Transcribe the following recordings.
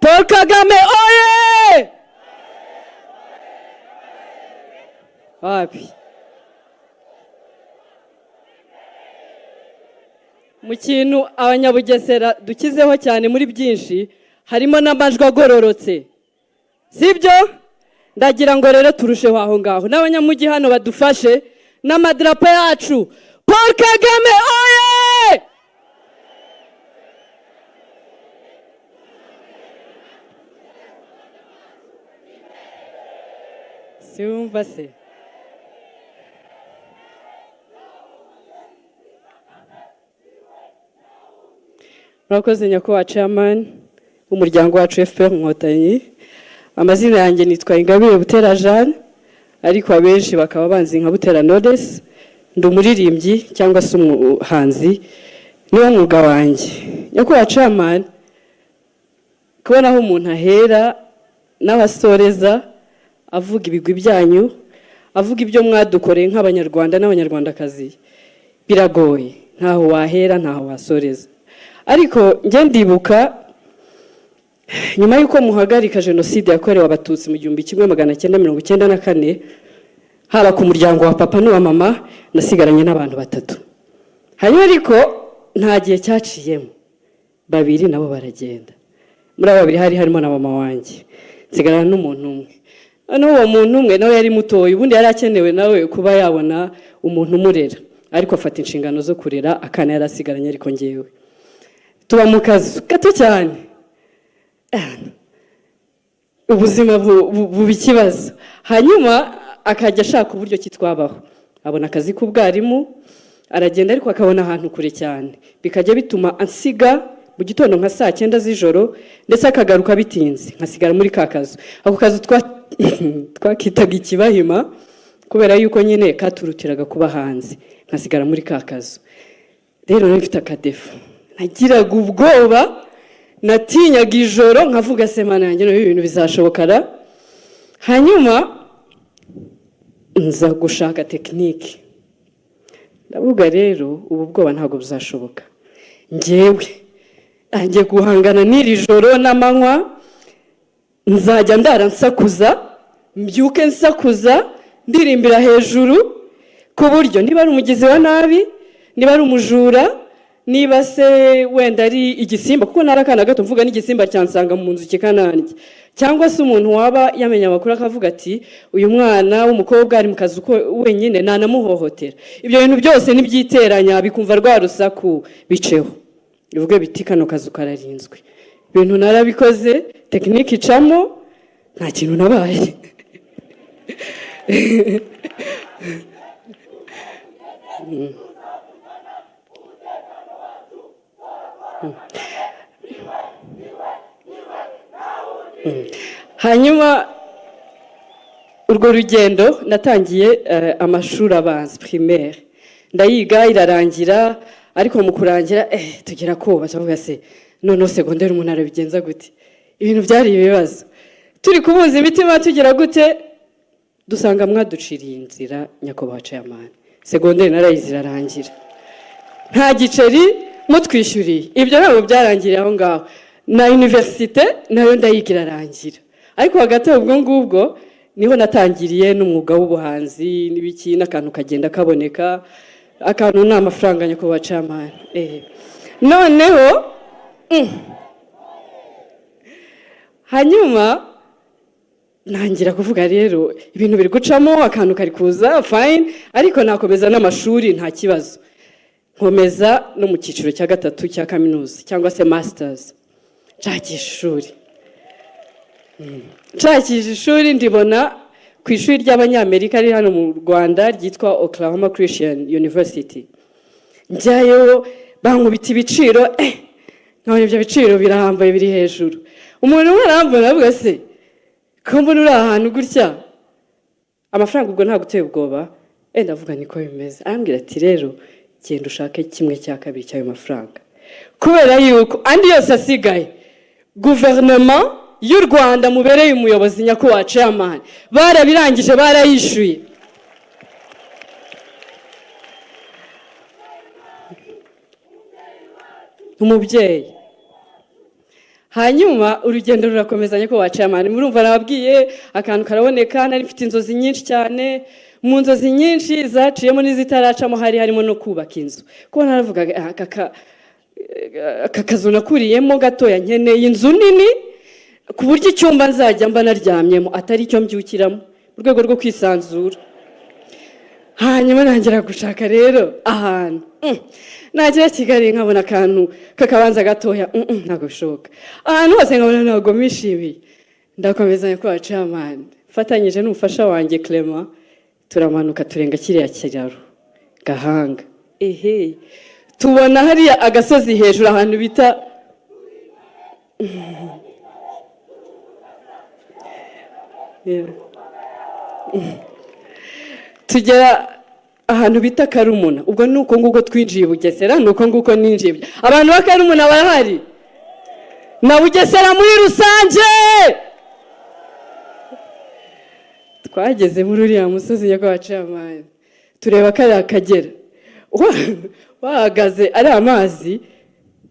Paul Kagame oye! Wapi? Mu kintu Abanyabugesera dukizeho cyane muri byinshi harimo n'amajwi agororotse, sibyo? Ndagira ngo rero turusheho aho ngaho, n'abanyamujyi hano badufashe n'amadarapo yacu. Paul Kagame oye! Siwumva se? Murakoze, nyakubahwa chairman w'umuryango wacu FPR Inkotanyi. Amazina yanjye nitwa Ingabire Butera Jeanne, ariko abenshi bakaba banzi nka Butera Knowless. Ndi umuririmbyi cyangwa se umuhanzi, niwo mwuga wanjye. Nyakubahwa chairman, kubona aho umuntu ahera n'abasoreza avuga ibigwi byanyu, avuga ibyo mwadukoreye nk'Abanyarwanda n'Abanyarwandakazi, biragoye. Ntaho wahera, ntaho wasoreza. Ariko njye ndibuka nyuma y'uko muhagarika Jenoside yakorewe Abatutsi mu 1994, haba ku muryango wa papa n'uwa mama, nasigaranye n'abantu batatu. Hanyuma ariko nta gihe cyaciyemo, babiri nabo baragenda. Muri abo babiri hari harimo na mama wanjye, nsigarana n'umuntu umwe. Noneho uwo muntu umwe nawe yari mutoya, ubundi yari akenewe nawe kuba yabona umuntu umurera, ariko afata inshingano zo kurera akana yari asigaranye. Ariko ngewe tuba mu kazu gato cyane, ubuzima buba ikibazo. Hanyuma akajya ashaka uburyo ki twabaho, abona akazi k'ubwarimu, aragenda, ariko akabona ahantu kure cyane, bikajya bituma ansiga mu gitondo nka saa 9 z'ijoro, ndetse akagaruka bitinze, nkasigara muri ka kazu. Ako kazu twakitaga ikibahima, kubera yuko nyine katurutiraga kuba hanze. Nkasigara muri ka kazu. Rero nari mfite akadefu, nagiraga ubwoba, natinyaga ijoro, nkavuga: "Se Mana yanjye, noneho ibintu bizashobokara?" Hanyuma nza gushaka technique, ndavuga: "Rero ubu bwoba ntabwo buzashoboka. Ngewe ngiye guhangana n'iri joro n'amanywa. Nzajya ndara nsakuza, mbyuke nsakuza, ndirimbira hejuru, ku buryo niba ari umugizi wa nabi, niba ari umujura, niba se wenda ari igisimba," kuko nari akana gato, mvuga n'igisimba cyansanga mu nzu kikanandya, cyangwa se umuntu waba yamenya amakuru akavuga ati: "Uyu mwana w'umukobwa ari mu kazu ko wenyine, nanamuhohotera." Ibyo bintu byose nibyiteranya bikumva rwa rusaku, biceho bivuge biti: "Kano kazu kararinzwe." Ibintu narabikoze, technique icamo, nta kintu nabaye. Hanyuma urwo rugendo natangiye amashuri abanza, primaire, ndayiga irarangira. Ariko mu kurangira tugera koba tuvuga: "Se noneho secondaire umuntu arabigenza gute?" Ibintu byari ibibazo, turi kubunza imitima, tugira gute, dusanga mwaduciriye inzira, nyakubahwa chairman. Secondaire narayize irarangira, nta giceri mutwishyuriye. Ibyo ntabwo byarangiriye aho ngaho, na université nayo ndayiga irarangira. Ariko hagati aho, ubwo ngubwo niho natangiriye n'umwuga w'ubuhanzi n'ibiki, n'akantu kagenda kaboneka. Akantu ni amafaranga, nyakubahwa chairman. Noneho hanyuma ntangira kuvuga: "Rero ibintu biri gucamo, akantu kari kuza, fine, ariko nakomeza n'amashuri nta kibazo." Nkomeza no mu cyiciro cya gatatu cya kaminuza cyangwa se masters, nshakisha ishuri. Nshakisha ishuri, ndibona ku ishuri ry'Abanyamerika riri hano mu Rwanda ryitwa Oklahoma Christian University. Njyayo, bankubita ibiciro, nkabona ibyo biciro birahambaye, biri hejuru. Umuntu umwe arambona, aravuga: "Se ko mbona uri ahantu gutya, amafaranga ubwo ntabwo uteye ubwoba?" Ndavuga: "Niko bimeze." Arambwira ati: "Rero genda ushake kimwe cya kabiri cy'ayo mafaranga, kubera yuko andi yose asigaye guverinoma y'u Rwanda mubereye umuyobozi, nyakubahwa chairman, barabirangije, barayishyuye." Umubyeyi. Hanyuma urugendo rurakomeza, nyakubahwa chairman. Murumva nababwiye, akantu karaboneka. Nari mfite inzozi nyinshi cyane. Mu nzozi nyinshi zaciyemo n'izitaracamo, hari harimo no kubaka inzu, kuko naravugaga: "Ah, aka kazu nakuriyemo gatoya, nkeneye inzu nini ku buryo icyumba nzajya mba naryamyemo atari icyo mbyukiramo, mu rwego rwo kwisanzura." Hanyuma ntangira gushaka rero ahantu. Nagera Kigali nkabona akantu k'akabanza gatoya, ntabwo bishoboka. Ahantu hose nkabona ntabwo mishimiye. Ndakomeza, nyakubahwa chairman, mfatanyije n'umufasha wanjye Clement, turamanuka, turenga kiriya kiraro Gahanga, ehe, tubona hariya agasozi hejuru, ahantu bita. Yeah. Tugera ahantu bita Karumuna. Ubwo ni uko nguko twinjiye i Bugesera, ni uko nguko ninjiye. Abantu ba Karumuna barahari na Bugesera muri rusange. Twageze muri uriya musozi, nyakubahwa chairman, tureba kariya Kagera. Wahagaze ari amazi,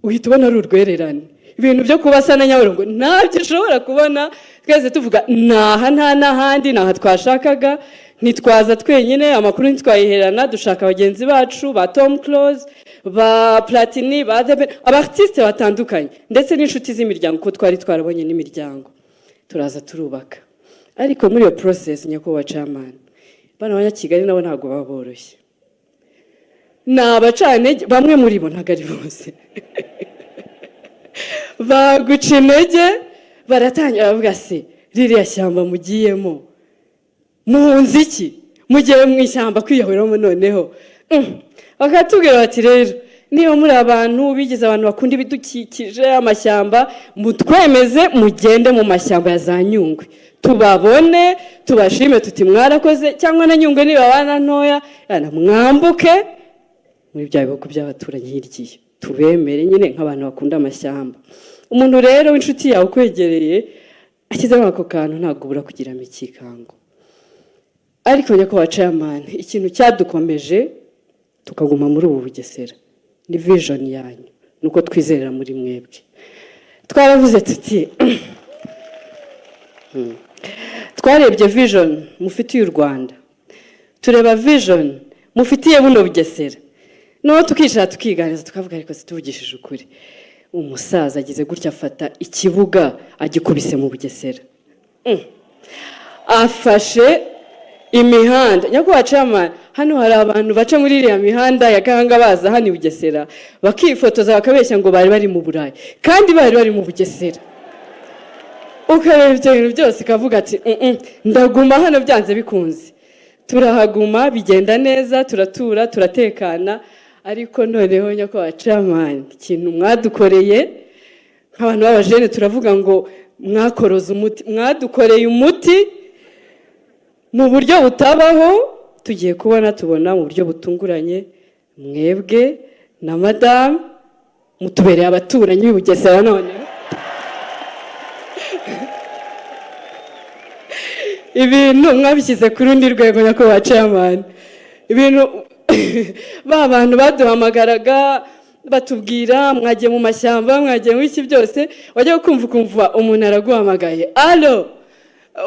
uhita ubona ari urwererane. Ibintu byo kuba asa na Nyabarongo ntabyo ushobora kubona. Twese tuvuga naha, nta n'ahandi, naha twashakaga. Ntitwaza twenyine, amakuru ntitwayiherana, dushaka bagenzi bacu ba Tom Close, ba Platini, ba The Ben, aba artiste batandukanye, ndetse n'inshuti z'imiryango, kuko twari twarabonye n'imiryango. Turaza turubaka. Ariko muri iyo process, nyakubahwa chairman, bano Abanyakigali nabo ntabwo baba boroshye, ni abacantege bamwe muri bo, ntabwo ari bose. Baguca intege, baratangira bavuga: "Se ririya shyamba mugiyemo muhunze iki? Mugiye mu ishyamba kwiyahuramo noneho?" Bakatubwira bati: "Rero niba muri abantu bigize abantu bakunda ibidukikije, amashyamba, mutwemeze mugende mu mashyamba ya za Nyungwe, tubabone, tubashime tuti mwarakoze, cyangwa na Nyungwe nibabana ntoya, yana mwambuke muri bya bihugu by'abaturanyi hirya iyo, tubemere nyine nk'abantu bakunda amashyamba." Umuntu rero w'inshuti yawe ukwegereye ashyizemo ako kantu, ntabwo ubura kugiramo ikikango. Ariko nyakubahwa chairman, ikintu cyadukomeje tukaguma muri ubu Bugesera ni vision yanyu, ni uko twizerera muri mwebwe. Twaravuze tuti twarebye vision mufitiye u Rwanda, tureba vision mufitiye buno Bugesera, noneho tukicara tukiganiriza, tukavuga: "Ariko tuvugishije ukuri, umusaza agize gutya afata ikibuga agikubise mu Bugesera, afashe imihanda." Nyakubahwa chairman, hano hari abantu baca muri iriya mihanda ya Gahanga baza hano i Bugesera, bakifotoza, bakabeshya ngo bari bari mu Burayi kandi bari bari mu Bugesera. Ukareba ibyo bintu byose ukavuga ati: Ndaguma hano byanze bikunze." Turahaguma, bigenda neza, turatura, turatekana. Ariko noneho, nyakubahwa chairman, ikintu mwadukoreye nk'abantu b'abajene, turavuga ngo mwakoroze umuti, mwadukoreye umuti mu buryo butabaho. Tugiye kubona, tubona mu buryo butunguranye mwebwe na madamu mutubereye abaturanyi b'i Bugesera. Noneho ibintu mwabishyize ku rundi rwego, nyakubahwa chairman. Ibintu ba bantu baduhamagaraga batubwira mwagiye mu mashyamba, mwagiye mu iki byose, wajya kumva ukumva umuntu araguhamagaye: "Allo,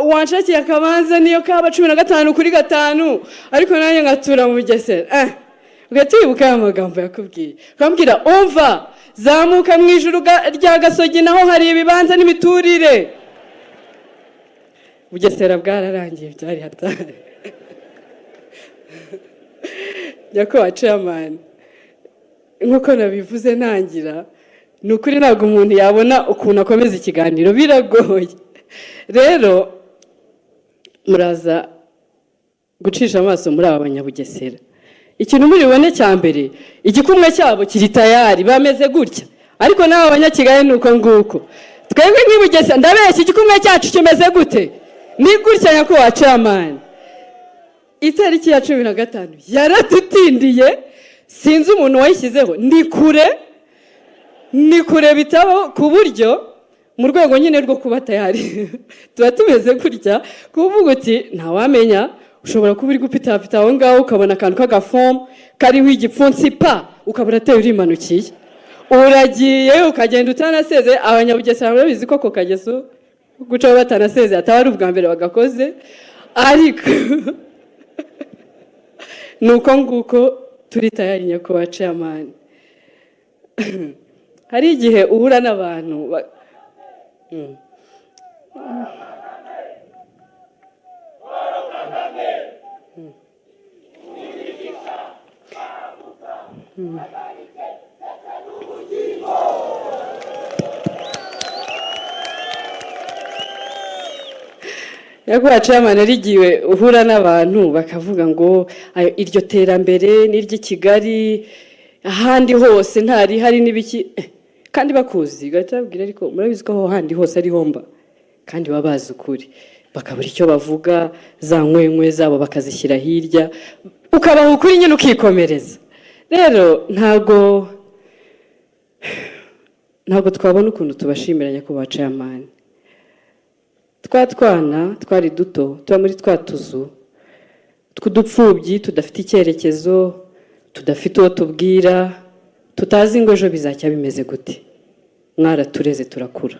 wanshakiye akabanza niyo kaba 15 kuri 5, ariko nanjye ngatura mu Bugesera?" Ugahita wibuka ya magambo yakubwiye, ukambwira: "Umva, zamuka mu ijuru rya Gasogi, naho hari ibibanza n'imiturire." Bugesera bwararangiye, byari hatari. Nyakubahwa chairman, nk'uko nabivuze ntangira, ni ukuri ntabwo umuntu yabona ukuntu akomeza ikiganiro, biragoye. Rero muraza gucisha amaso muri aba Banyabugesera, ikintu muri bubone cya mbere, igikumwe cyabo kiri tayari, bameze gutya. Ariko n'aba Banyakigali ni uko nguko. Twebwe nk'i Bugesera, ndabeshya? Igikumwe cyacu kimeze gute? Ni gutya, nyakubahwa chairman. Itariki ya 15 yaradutindiye, sinzi umuntu wayishyizeho, ni kure, ni kure bitabaho, ku buryo mu rwego nyine rwo kuba tayari tuba tumeze gutya, kuvuga uti ntawamenya, ushobora kuba uri gupitapita aho ngaho, ukabona akantu k'agafomu kariho igipfunsi pa, ukabona ateye urimanukiye. Uragiye ukagenda utanasezeye. Abanyabugesera barabizi ko ako kageso gucaho batanasezeye ataba ari ubwa mbere bagakoze, ariko ni uko nguko turi tayari. Nyakubahwa chairman, hari igihe uhura n'abantu Nyakubahwa chairman, hari igihe uhura n'abantu bakavuga ngo iryo terambere ni iry'i Kigali, ahandi hose ntarihari n'ibiki. Kandi bakuzi, ugahita babwira, ariko murabizi ko aho handi hose ariho mba, kandi baba bazi ukuri, bakabura icyo bavuga, za nkwenkwe zabo bakazishyira hirya, ukabaha ukuri nyine ukikomereza. Rero ntabwo twabona ukuntu tubashimira, nyakubahwa chairman. Twa twana twari duto, tuba muri twa tuzu tw'udupfubyi, tudafite icyerekezo, tudafite uwo tubwira, tutazi ngo ejo bizacya bimeze gute, mwaratureze turakura.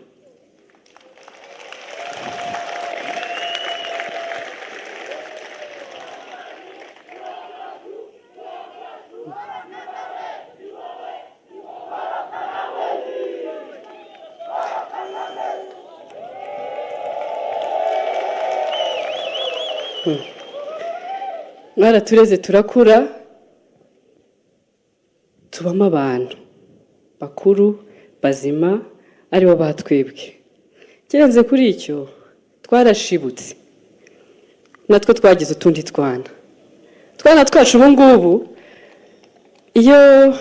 Mwaratureze turakura, tubamo abantu bakuru bazima, aribo batwebwe. Kirenze kuri icyo, twarashibutse, natwe twagize utundi twana. Twana twacu ubu ngubu, iyo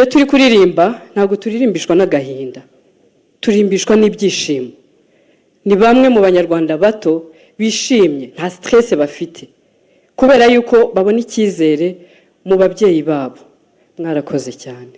turi kuririmba, ntabwo turirimbishwa n'agahinda, turirimbishwa n'ibyishimo. Ni bamwe mu Banyarwanda bato bishimye, nta stress bafite, kubera yuko babona icyizere mu babyeyi babo. Mwarakoze cyane.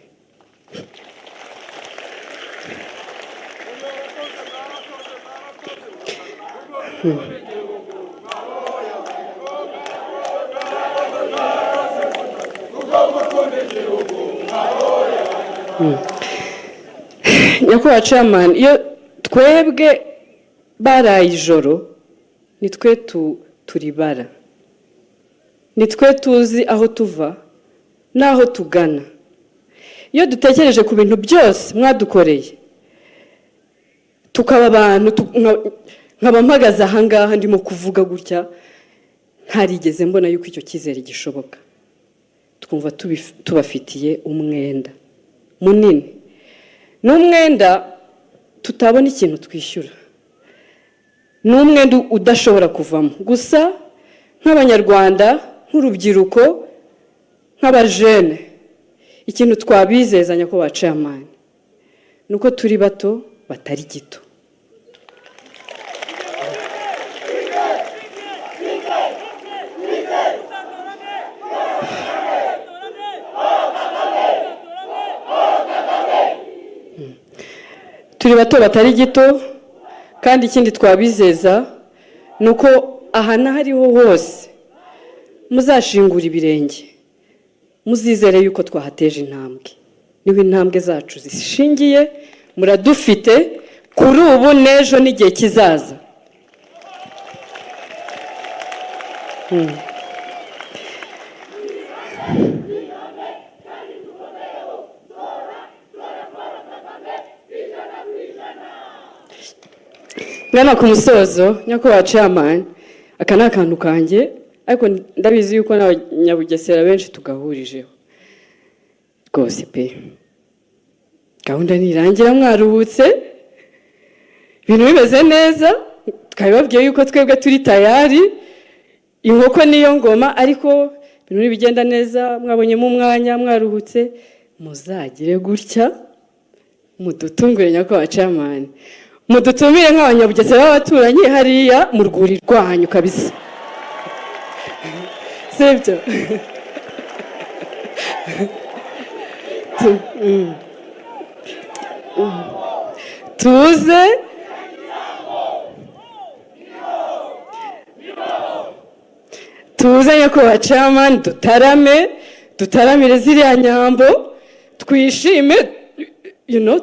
Nyakubahwa chairman, iyo twebwe baraye ijoro, ni twe turibara, ni twe tuzi aho tuva n'aho tugana. Iyo dutekereje ku bintu byose mwadukoreye, tukaba abantu, nkaba mpagaze ahangaha ndimo kuvuga gutya, ntarigeze mbona yuko icyo cyizere gishoboka, twumva tubafitiye umwenda munini. Ni umwenda tutabona ikintu twishyura, ni umwenda udashobora kuvamo. Gusa nk'Abanyarwanda, nk'urubyiruko, nk'abajene, ikintu twabizeza, nyakubahwa chairman, ni uko turi bato batari gito. Turi bato batari gito, kandi ikindi twabizeza ni uko aha n'ahariho hose muzashingura ibirenge, muzizere yuko twahateje intambwe. Niho intambwe zacu zishingiye. Muradufite kuri ubu n'ejo n'igihe kizaza. Ngana ku musozo, nyakubahwa chairman, aka ni akantu kanjye, ariko ndabizi yuko n'Abanyabugesera benshi tugahurijeho rwose pe. Gahunda nirangira mwaruhutse, ibintu bimeze neza, twabibabwiye yuko twebwe turi tayari, inkoko niyo ngoma, ariko ibintu nibigenda neza, mwabonyemo umwanya, mwaruhutse, muzagire gutya mudutungure. Nyakubahwa chairman, mudutumire nk'Abanyabugesera b'abaturanyi hariya mu rwuri rwanyu kabisa, sibyo? Tuze tuze, nyakubahwa chairman, dutarame, dutaramire ziriya nyambo. Twishime,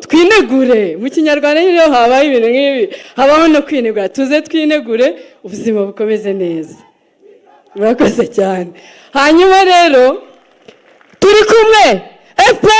twinegure. Mu Kinyarwanda nyine, iyo habaye ibintu nk'ibi habaho no kwinegura. Tuze twinegure, ubuzima bukomeze neza. Murakoze cyane. Hanyuma rero turi kumwe, FPR.